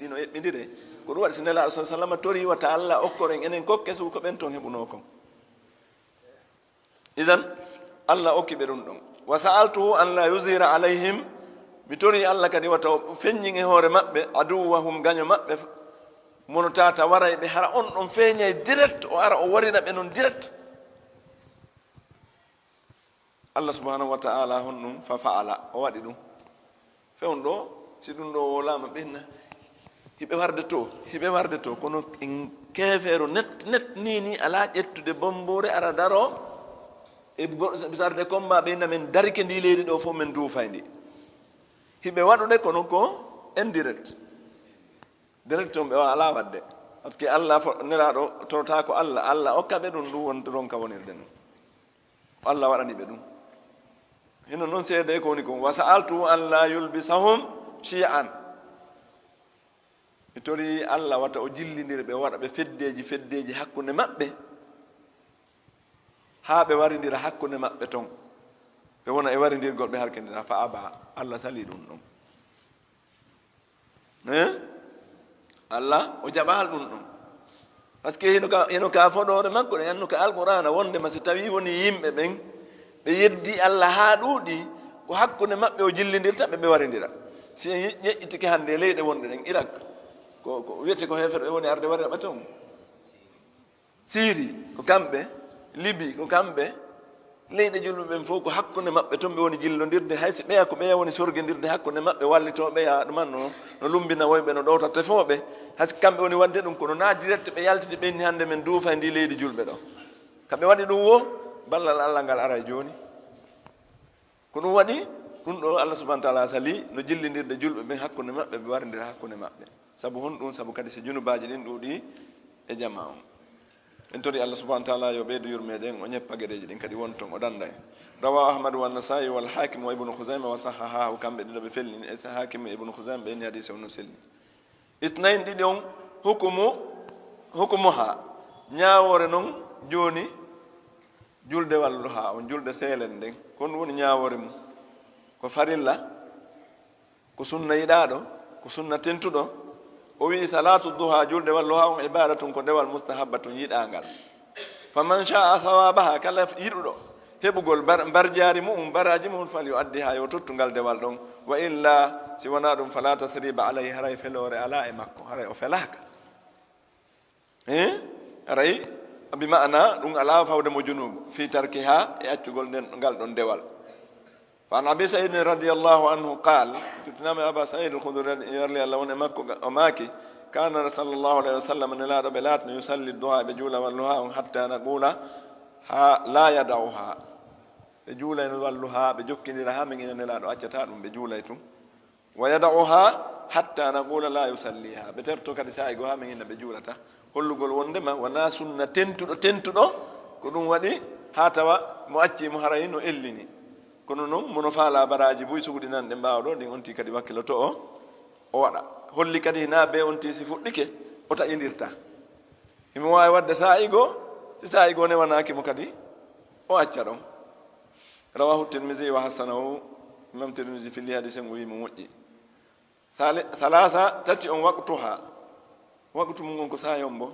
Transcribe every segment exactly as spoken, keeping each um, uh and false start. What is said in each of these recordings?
Ɗino eɓɓindire. Ko ɗum waɗi si Nelaaɗo sallallaahu alayhi wa sallam tori wata Allah okkor en enen kokke suko ɓen ton heɓunoo kon. Idan, Allah okki ɓe ɗum ɗon. Wa sa'altuhu an la yuzhira alayhim, mi tori Allah kadi wata o feññin e hoore maɓɓe, aduwwahum, gaño maɓɓe, mono tata waray ɓe, hara on ɗon feeñay direct, o ara o warira ɓe non direct. Allah subhanahu wa ta'ala honɗum fa fa'ala, o waɗi ɗum. Fewndo ɗo, si ɗum ɗo wolaama ɓenna, hiɓe warde to, hiɓe warde to, kono en keefeero net, net ni, ni alaa ƴettude bombuure ara daro e bo-, sarde combat ɓe, na men darike ndi leydi ɗo fof men duufay ndi. Hiɓe waɗude kono ko indirect. Direct on ɓe o alaa waɗde. Parce que Allah fo-, Nelaaɗo torata ko Allah, Allah okka ɓe ɗum, ɗum won ronka wonirde non. Allah waɗani ɓe ɗum. Hino noon seedee ko woni kon. Wa sa'altu an la yulbisahum shi'an. Mi tori Allah wata o jillindira ɓe, o waɗa ɓe feddeeji, feddeeji hakkunde maɓɓe. Haa ɓe warindira hakkunde maɓɓe ton. Ɓe wona e warindirgol ɓe harkindira fa aba. Allah sali ɗum ɗon. Eh? Allah o jaɓaali ɗum ɗon. Parce que hino ka, hino ka fodoore makko ɗen, anno ka Alqur'aana wonde ma si tawi woni yimɓe ɓen, ɓe yeddi Allah haa ɗuuɗi, ko hakkunde maɓɓe o jillindirta ɓe, ɓe warindira. Si en ye-, yeƴƴitike hannde e leyɗe wonɗe ɗen, Irak, ko, ko wiyete ko heeferɓe woni arde warira ɓe ton. Siiri, ko kamɓe. Libi, ko kamɓe. Leyɗe julɓe ɓen fof, ko hakkunde maɓɓe toon ɓe woni jillondirde, hay si ɓeya ko ɓeya woni sorgindirde hakkunde maɓɓe, wallitooɓe ya ɗuman no, no lumbina woyɓe, no ɗowta tefooɓe. Hay si kamɓe woni waɗde ɗum, kono na direct ɓe yaltiti ɓe inni hannde men duufa e ndi leydi julɓe ɗo. Ka ɓe waɗi ɗum wo, ballal Allah ngal aray jooni. Ko ɗum waɗi, ɗum ɗo Allah subhanahu wa ta'ala sali no jillindirde julɓe ɓen hakkunde maɓɓe, ɓe warindira hakkunde maɓɓe. Sabu honɗum? Sabu kadi si junubaaji ɗin ɗuuɗi e jamaa on. En tori Allah subhanahu wa ta'ala yo ɓeydu yurmeede en, o ñeppa geɗeeji ɗin kadi won ton, o dannda en. Rawahu Ahmad wa Nasa'i wal Hakim wa Ibnu Khuzaima wa sahhahahu, kamɓe ɗiɗo ɓe fellini, e Hakim e Ibnu Khuzaima ɓe inni hadiisi on no selli. Isnayn ɗiɗi on, hukumu, hukumuha, ñaawoore non jooni, julde walluha on, julde seelen nden, ko ɗum woni ñaawoore mum? Ko farilla? Ko sunna yiɗaaɗo, ko sunna tentuɗo. O wi'i, salaatu duha, julde walluha on, ibadatun, ko dewal, mustahabbatun, yiɗaangal. Faman sha'a thawabaha, kala yiɗuɗo heɓugol bar-, mbarjaari mu'um, baraaji mu'um, fal yu'addiha, yo tottu ngal dewal ɗon. Wa illa, si wonaa ɗum, fala tathriba alayhi, haray feloore alaa e makko, haray o felaaka. Eh? Aray, bi ma'ana, ɗum alaa fawde mo junuubu, fi tarkiha, e accugol nden, ngal ɗon dewal. Fa an Abi Sa'id radiyallahu anhu qal, tuttinaama Aba Sa'id al-Khudri, yarli Allah won e makko, o maaki, kana sallallahu alayhi wa sallam, Nelaaɗo ɓe laatno, yusalli duha, ɓe juula walluha on, hatta naqula, ha la yada'uha. Ɓe juula en walluha, ɓe jokkindira ha men ina Nelaaɗo accata ɗum, ɓe juulay tun. Wa yada'uha hatta naqula la yusalliha. Ɓe terto kadi saa'i goo haa men inna ɓe juulata. Hollugol wondema wonaa sunna tentuɗo, tentuɗo, ko ɗum waɗi haa tawa mo acci mo haray no ellini. Kono non, mono faalaa baraaji buy suguɗinanɗe ɓaawo ɗo, ɗin on tii kadi wakkiloto o, o waɗa. Holli kadi hinaa bee on tii si fuɗɗike, o taƴindirta. Himo waawi waɗde saa'i goo, si saa'i goo newanaaki mo kadi, o acca ɗon. Rawahu Tirmidhi wa hasanahu, Imam Tirmidhi filli hadiisen o wi'i mo moƴƴi. Sali-, salasa, tati on, waqtuha. Waqtu mum on ko saa'i on bo.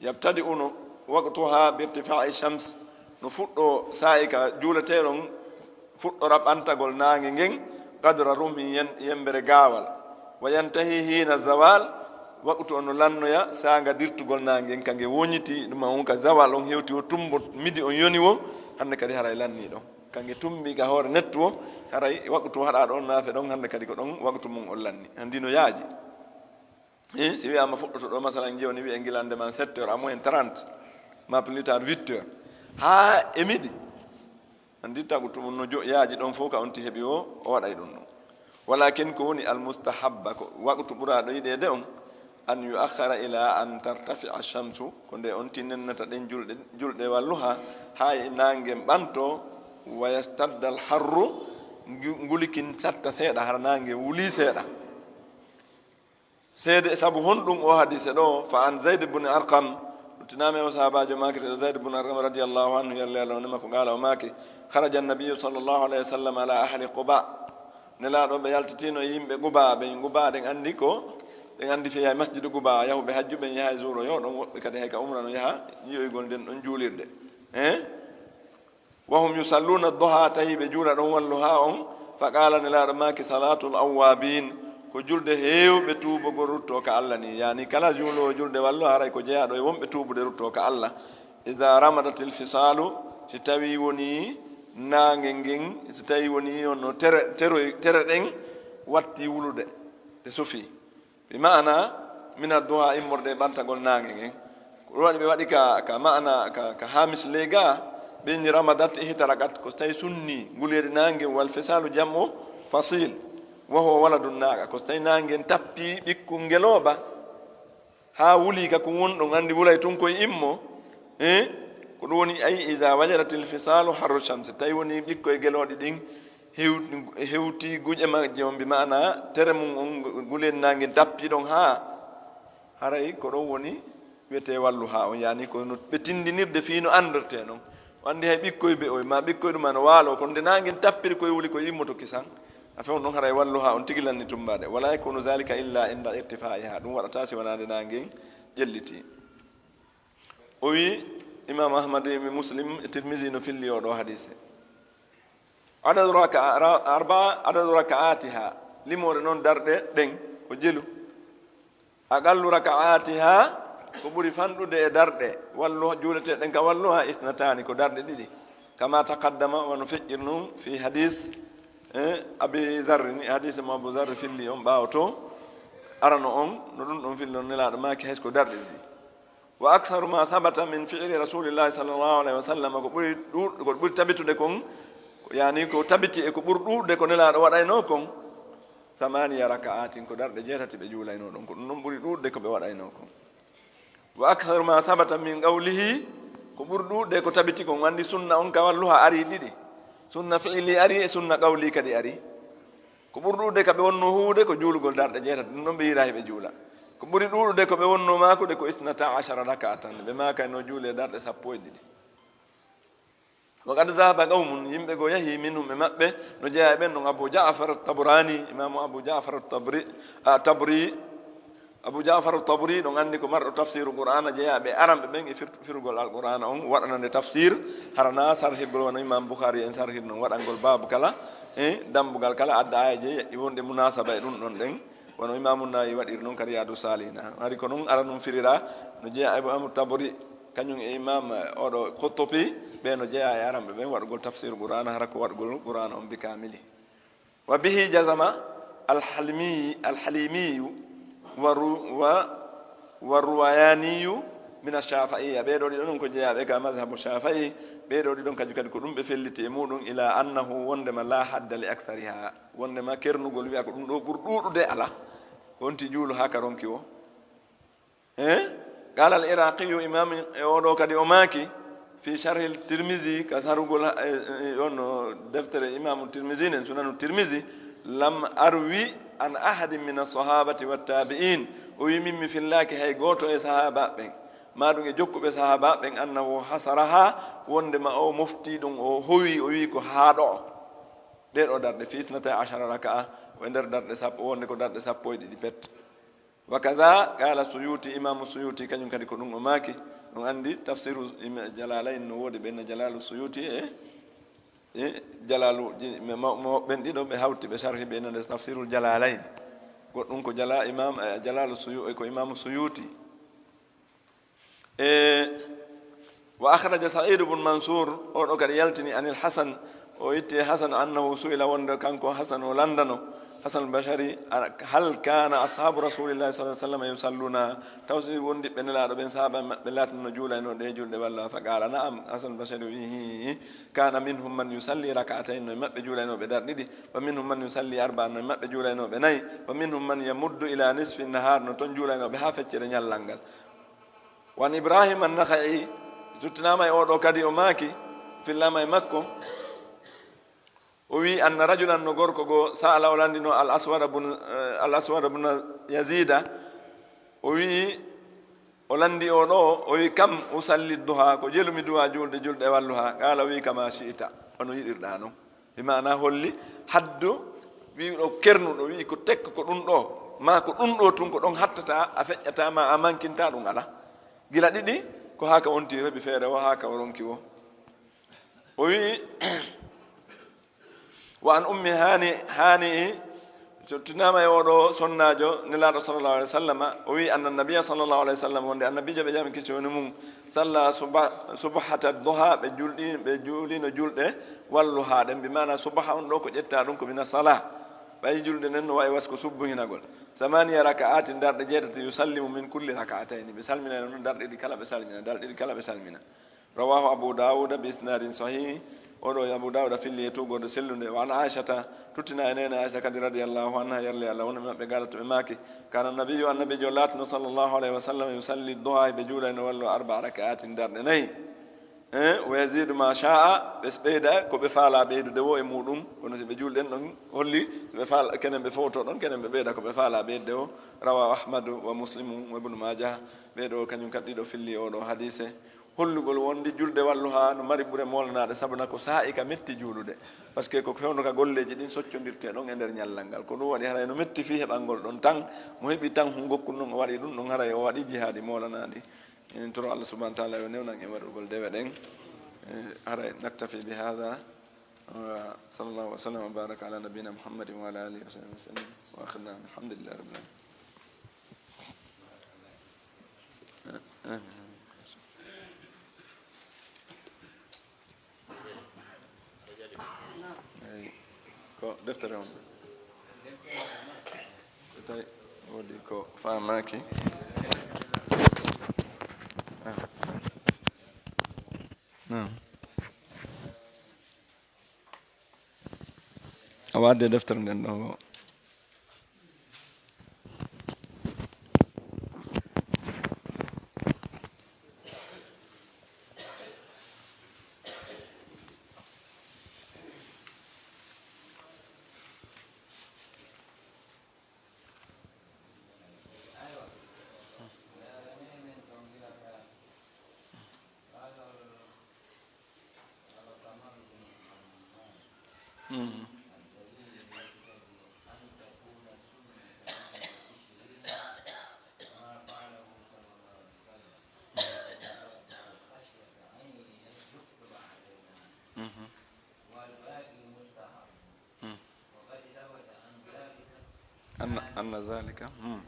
Yabtadi'u no waqtuha bi irtifa'i shams. No fuɗɗo saa'i ka juuleteeɗon fuɗɗora ɓantagol naange ngen, qadra rumhin, yen-, yembere gaawal. Wa yantahi hina zawal, waqtu on no lannoya saanga dirtugol naange ngen, ka nge woñiti, ɗum on ka zawal on hewti o tumbo midi on yoni wo, hannde kadi haray lanni ɗon. Ka nge tumbi ka hoore nettu o, haray waqtu haɗa ɗon naafe ɗon, hannde kadi ko ɗon waqtu mum on lanni. Anndi no yaaji. Eh, si wiyaama fuɗɗoto ɗo, masalan, jewni wi'e ngilande man sept heures, à moins trente, ma plus tard huit heures. Haa e midi. Anndi tagu tumum no jo-, yaaji ɗon fof ka on ti heɓi o, o waɗay ɗum ɗon. Walakin ko woni al mustahabba, ko waqtu ɓuraaɗo yiɗeede on, an yu'akhkhara ila an tartafi'a shamsu, ko nde on ti nennata ɗen julɗe, julɗe walluha, haa e naange ɓanto, wa yastadda al harru, ngu-, ngulikin satta seeɗa, hara naange wuli seeɗa. Seede, sabu honɗum o hadiise ɗo? Fa an Zayd ibn Arqam, luttinaama e o sahaabaajo maaki ɗo Zayd ibn Arqam radiyallahu anhu, yalla Yalla wonde makko, qaala o maaki, kharaja an-nabiyyu sallallahu alayhi wa sallam ala ahli Quba. Nelaaɗo ɓe yaltitiino e yimɓe Quba, ɓe Quba ɗen anndi ko Ɓe anndi fiya e masjidu Quba, yahuɓe hajju ɓen yaha e zuuro yo ɗon, woɓɓe kadi hay ka umra no yaha yi'oygol nden ɗon juulirde. Eh? Wa hum yusalluna duha, tawi ɓe juula ɗon walluha on. Fa qala, nelaaɗo maaki, salatul awwabin, ko julde heewɓe tuubogol ruttoo ka Allah ni. Yani kala juuloowo julde walluha, haray ko jeyaaɗo e wonɓe tuubude ruttoo ka Allah. Iza ramadatil fisalu, si tawi woni naange ngen, si tawi woni on no tere, tere, tere ɗen watti wulude, ɗe sufi. Bi maana min adduha, immorde e ɓantagol naange ngen. Ko ɗum waɗi ɓe waɗi ka, ka maana, ka, ka hamis lega, ɓe ni ramadat ihtarakat, ko so tawi sunni nguleeri naange, wal fisalu jam'u fasil, wa huwa waladun naaqa, ko so tawi naange ngen tappi ɓikkun ngelooba, haa wuli ka ko woni ɗon, anndi wulay tun koye immo. Eh? Ko ɗum woni, ay, iza wajadatil fisalu harru shamsi, tawi woni ɓikkoy gelooɗi ɗin hew-, hewti guƴe majje on, bi maana tere mum on, nguleeri naange tappi ɗon haa, haray ko ɗon woni wiyetee walluha on, yani ko no ɓe tindinirde fii no anndortee non. O anndi hay ɓikkoy be oy, ma ɓikkoy ɗum ana waalo, kono nde naange tappiri koye wuli koye immoto kisan. A few non haray walluha on tigi lanni tumbaade. Wala yakunu zalika illa inda irtifaiha. Ɗum waɗata si wonaa nde naange ƴelliti. O wi, Imam Ahmad e Muslim e Tirmidhi no filli o ɗo hadise. Adadu raka-, ra-, arba'a, adadu raka'atiha. Limoore non darɗe ɗen ko jelu. Aqallu raka'atiha, ko ɓuri fanɗude e darɗe wallu-, juuleteeɗen ka walluha, isnatani, ko darɗe ɗiɗi. Kama taqaddama, wano feƴƴir nun fi hadis, eh, Abi Zarri ni, hadis mo Abu Zarri filli on ɓaawo to, arano on, no ɗum ɗon filli on, Nelaaɗo maaki hay ko darɗe ɗiɗi. Wa aktharu ma thabata min fi'li Rasulillahi sallallahu alayhi wa sallam, ko ɓuri ɗuuɗ-, ko ɓuri tabitude kon, yani ko tabiti e ko ɓuri ɗuuɗude ko Nelaaɗo waɗayno kon, thamaniya raka'atin, ko darɗe jeetati ɓe juulayno ɗon, ko ɗum ɗon ɓuri ɗuuɗude ko ɓe waɗayno kon. Wa aktharu ma thabata min qawlihi, ko ɓuri ɗuuɗude ko tabiti kon, anndi sunna on ka walluha ari ɗiɗi, sunna fi'li ari e sunna qawli kadi ari. Ko ɓuri ɗuuɗude ka ɓe wonno huude ko juulugol darɗe jeetati, ɗum ɗon ɓe yiɗa heɓe juula. Ko ɓuri ɗuuɗude ko ɓe wonno maakude ko isnata ashara raka'atan, ɓe maakayno juule darɗe sappo e ɗiɗi. Wa qad dhahaba qawmun, yimɓe goo yahi, minhum, e maɓɓe, no jeyaa e ɓen ɗon Abu Ja'far at-Tabrani, Imaamu Abu Ja'far at-Tabri, a, Tabri, Abu Ja'far at-Tabri, ɗon anndi ko marɗo tafsiru Qur'aana, jeyaa ɓe aranɓe ɓen e fir-, firugol Al-Qur'aana on, waɗana nde tafsir, hara na sarhirgol wano Imam Bukhari en sarhir non, waɗangol baabu kala, e dambugal kala, adda aayeeje wonɗe munaasaba e ɗum ɗon ɗen, wano Imaamu Nawawi waɗiri non ka Riyadu Salihina. Hari ko non ara non firira, no jeyaa Imaamu Tabri, kañum e Imam, eh, oɗo Qurtubi, ɓe no jeyaa e aranɓe ɓen waɗugol tafsir Qur'aana, hara ko waɗugol Qur'aana on bi kamili. Wa bihi jazama al-Halimi-, al-Halimiyu wa ru-, wa, wa Ruwayaniyu min ash-Shafi'iyya. Ɓee ɗoo ɗiɗon ko jeyaaɓe ka mazhabu Shafi'i. Ɓee ɗoo ɗiɗon kañum kadi ko ɗum ɓe felliti e muɗum, ila annahu, wondema la hadda li akthariha. Wondema kernugol wi'a ko ɗum ɗoo ɓuri ɗuuɗude ala. Ko honti juulu haa ka ronki o? Eh? Qala al-Iraqiyu, imam e oɗo kadi o maaki, fi sharhi Tirmizi, ka sarugol, eh, eh, on, o, deftere Imamu Tirmizi nen, Sunanu Tirmizi, lam arwi an ahadin min as-sahabati wat-tabi'in. O wi, min mi fillaaki hay gooto e sahaba ɓen, ma ɗum e jokkuɓe sahaba ɓen, annahu hasaraha, wondema o mofti ɗum, o howi, o wi ko haa ɗo. Ɗee ɗoo darɗe, fi isnatay ashara raka'a, o e nder darɗe sappo, wonde ko darɗe sappo e ɗiɗi pet. Wa kaza qala Suyuti, Imamu Suyuti kañum kadi ko ɗum o maaki. Ɗum anndi tafsiru Ima-, Jalalayn no woodi, ɓe na Jalalu Suyuti e, e Jalalu ji-, me-, mo-, mo-, ɓen ɗiɗo ɓe hawti ɓe sharhi ɓe na nde tafsirul Jalalayn. Goɗɗum ko Jala-, Imam, eh, Jalalu Suyu-, ko Imamu Suyuti. E, wa akhraja Sa'id ibn Mansur, o ɗo kadi yaltini anil Hasan, o itti e Hasan, annahu su'ila, wonde kanko Hasan o landano Hasan al-Bashari, a-, hal kana ashabu Rasulillahi sallallahu alaihi wasallam yusalluna, taw si wondiɓɓe Nelaaɗo ɓen, sahaba maɓɓe laatino juulayno ɗe julɗe walla? Fa qala, na'am. Hasan al-Bashari wi, hi, hi, hi. Kana minhum man yusalli rak'atayn, no e maɓɓe juulayno ɓe dar ɗiɗi, wa minhum man yusalli arba'an, no e maɓɓe juulayno ɓe nayi, wa minhum man yamuddu ila nisfi nahar, no ton juulayno ɓe haa feccere ñallal ngal. Wan Ibrahim an-Nakha'i, jottinaama e oɗo kadi, o maaki, fillaama e makko, o wi, anna rajulan, no gorko goo, sa'ala, o landino al-Aswad ibn, eh, al-Aswad ibn Yazida, o wi, o landi o ɗo, o wi, kam usalli duha, ko jelu mi duwa juulde, julde e walluha? Qala, o wi, kama shi'ta, hono yiɗirɗa non. Bi maana holli haddu, wi'uɗo kernuɗo, wi'i ko tekka ko ɗum ɗo. Ma ko ɗum ɗo tun ko ɗon hattata, a feƴƴata ma a mankinta ɗum ala. Gila ɗiɗi, ko haka wonti heɓi feere o, haka o ronki o. O wi, wa an ummi hani, hani, so tinama e oɗo sonnajo, Nelaɗo sallallahu alaihi wasallam, o wi anna nabiya sallallahu alaihi wasallam, wonde annabijo ɓe jami kisi woni mum, salla suba-, subhata duha, ɓe julɗi, ɓe juulino julɗe walluha ɗen, bi maana subaha on ɗo ko ƴetta ɗum ko mina sala. Ɓay julde nden no wawi was ko subbu hinagol. Samaniya raka'atin, darɗe jeetati, yusallimu min kulli raka'atayni. Ɓe salmina non darɗe ɗiɗi kala ɓe salmina, darɗe ɗiɗi kala ɓe salmina. Rawahu Abu Dawuda bi isnadin sahih. Oɗo Abu Dawuda filli e tugorde sellunde. Wa an Aishata, tuttina e nene Aisha kadi radiyallahu anha, yerle Allah woni maɓɓe gala to ɓe maaki. Kana nabiyyu, annabijo latno sallallahu alaihi wasallam, yusalli duha, ɓe juulayno wallo arba raka'atin, darɗe nayi. Eh, wa yazidu ma sha'a, ɓe ɓeyda ko ɓe faala ɓeydude wo e muɗum, kono si ɓe juulɗen ɗon holli, si ɓe faala, kenen ɓe fowto ɗon, kenen ɓe ɓeyda ko ɓe faala ɓeydude wo. Rawa Ahmadu wa Muslimu wa Ibnu Majah, ɓe ɗo kañum kadi ɗiɗo filli oɗo hadise. Hollugol wonde julde walluha no mari ɓure molanaɗe, sabu na ko saa'i ka metti juulude. Parce que ko fewndo ka golleji ɗin soccodirte ɗon e nder ñallal ngal. Ko ɗum waɗi haray no metti fii heɓangol ɗon tan, mo heɓi tan hu gokkun ɗon o waɗi ɗum ɗon haray o waɗi jihaadi molanaɗi. En toro Allah subhanahu wa ta'ala yo newnan en waɗugol dewe ɗen. Eh, haray naktafi bi hada. Wa sallallahu wa sallam wa baraka ala nabiyina Muhammadin wa ala alihi wa sahbihi wa sallam. Wa akhir da'wana alhamdulillahi rabbil alamin. Eh, eh. Eyi, ko deftere on. So tawi woodi ko faamaaki. Ah. Naam. A waɗde deftere nden ɗo. Mhm. Mhm. Mhm. أن، أن ذلك. مم.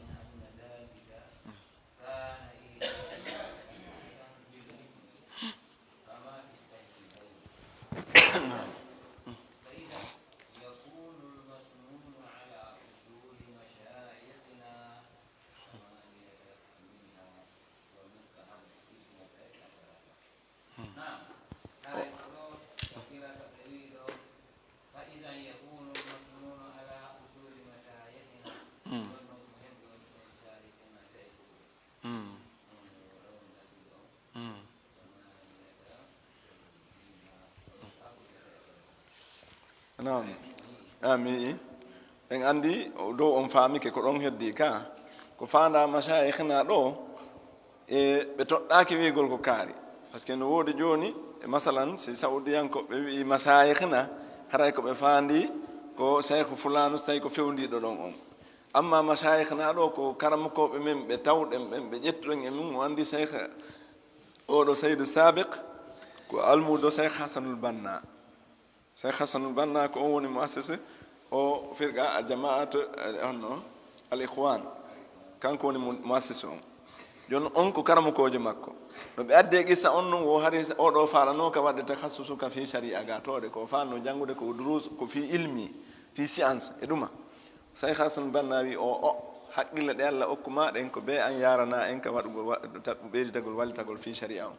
Naam. Ami, en anndi o dow on faamike ko ɗon heddi ka. Ko faanda mashayikhna ɗo, e ɓe toɗɗaaki wi'gol ko kaari. Parce que no woodi jooni, e masalan, si Saudiyankoɓe wi'i mashayikhna, haray ko ɓe faandi ko Seykhu Fulaanu, so tawi ko fewndiiɗo ɗon on. Amma mashayikhna ɗo ko karamokooɓe men ɓe tawɗen ɓen, ɓe ƴettuɗen e mum, o anndi Seykh oɗo Seydu Sabiq, ko almuudo Seykh Hasanul Banna. Seykh Hasanul Banna ko on woni muassisi o firqa al jamaat, eh, honno, al ikhwan. Kanko woni mu-, muassisi on. Jooni on ko karamokoojo makko. No ɓe addi e qissa on non, wo hari oɗo faalano ka waɗde takhassusu ka fii shari'a ga toode, ko faalno janngude ko durus, ko fii ilmi, fii science, e ɗuma. Seykh Hasan Banna wi o, o, haqqille ɗe Allah okku ma ɗen ko be an yarana en ka waɗugol wa-, taɓ-, ɓeyditagol wallitagol fii shari'a on.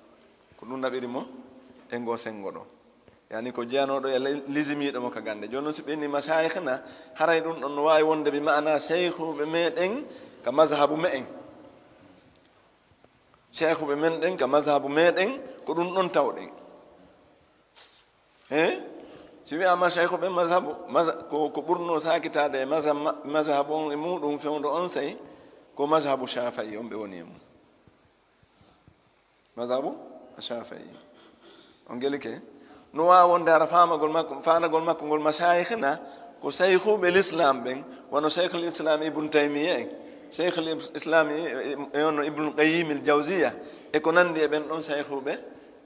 Ko ɗum naɓiri mo e ngo senngo ɗo. Yani ko jeyanooɗo e le-, lisimiiɗo mo ka gannde. Jooni noon, si ɓe inni mashayikhna, haray ɗum ɗon no waawi wonde bi ma'ana seykhuɓe meɗen ka mazhabu me'en. Seykhuɓe men ɗen ka mazhabu meɗen, ko ɗum ɗon tawɗen. He? Si wi'aama seykhuɓe mazhabu, mazha-, ko, ko ɓurnoo saakitaade e mazha-, ma-, mazhabu on e muuɗum fewndo on sey, ko mazhabu Shafi'i on ɓe woni e mum. Mazhabu Shafi'i. On gelike? No waawa wonde hara faamagol makko, faandagol makko ngol mashayikhna, Ko sayhuuɓe l'islam ɓen, wano Shaykhul Islam Ibn Taymiya en, Shaykhul Islam i-, i-, e ono Ibn Qayyim al Jawziya, e ko nandi e ɓen ɗon sayhuuɓe,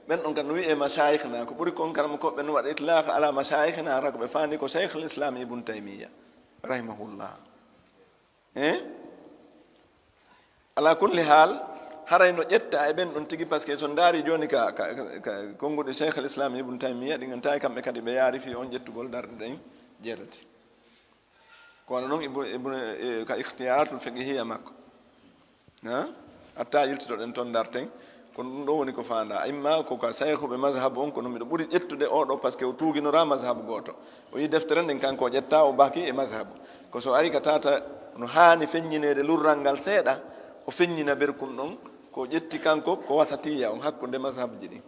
ɓen ɗon kan no wi'e mashayikhna, ko ɓuri kon karamokooɓe no waɗa itlaq ala mashayikhna, hara ko ɓe faandi ko Shaykhul Islam Ibn Taymiya, rahimahullah. Eh? Ala kulli hal, haray no ƴetta e ɓen ɗon tigi, parce que so ndaari jooni ka, ka, ka, ka konnguɗi Shaykhul Islam Ibn Taymiya, ɗin en tawi kamɓe kadi ɓe yaari fii on ƴettugol darɗe ɗen jeetati. Ko wano non Ibn, Ibn, eh, ka ikhtiyaratul fiqhiyya makko. Ha? Hatta yiltitoɗen ton darten, kono ɗum ɗo woni ko faanda. Imma ko ka sayhuɓe mazhabu on, kono miɗo ɓuri ƴettude oo ɗo, parce que o tuuginora mazhabu gooto. O yi deftere nden kanko o ƴetta, o baki e mazhabu. Ko so ari ka tata no haani feññineede lurral ngal seeɗa, o feññina berkun ɗon, ko ƴetti kanko ko wasatiyya on hakkunde mazhabji ɗin.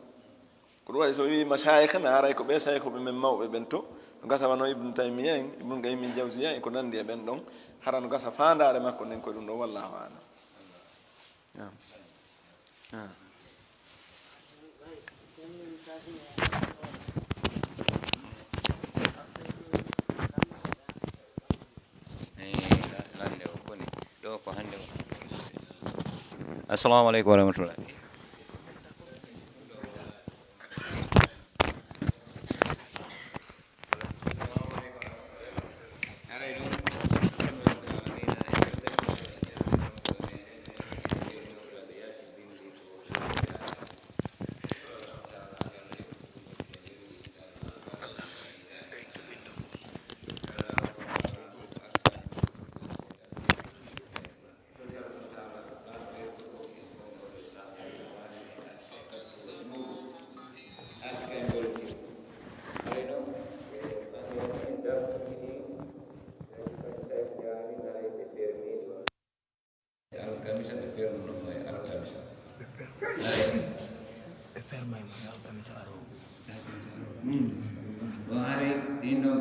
Ko ɗum waɗi so wii mashayikhna, haray ko ɓe sayhuɓe men mawɓe ɓen to, no gasa wano Ibn Taymiya en, Ibn Qayyim al Jawziya en, ko nandi e ɓen ɗon, hara no gasa faandaare makko nden ko ɗum ɗo, wallahu a'lam. Naam. Naam. Eh, la-, lande o koni. Ɗo ko hande o. Assalamu alaikum warahmatullahi. Alkamisa ɓe fermuno mo e alkamisa. Ɓe fermay mo e alkamisa aroowo. Bon, hari ɗin ɗon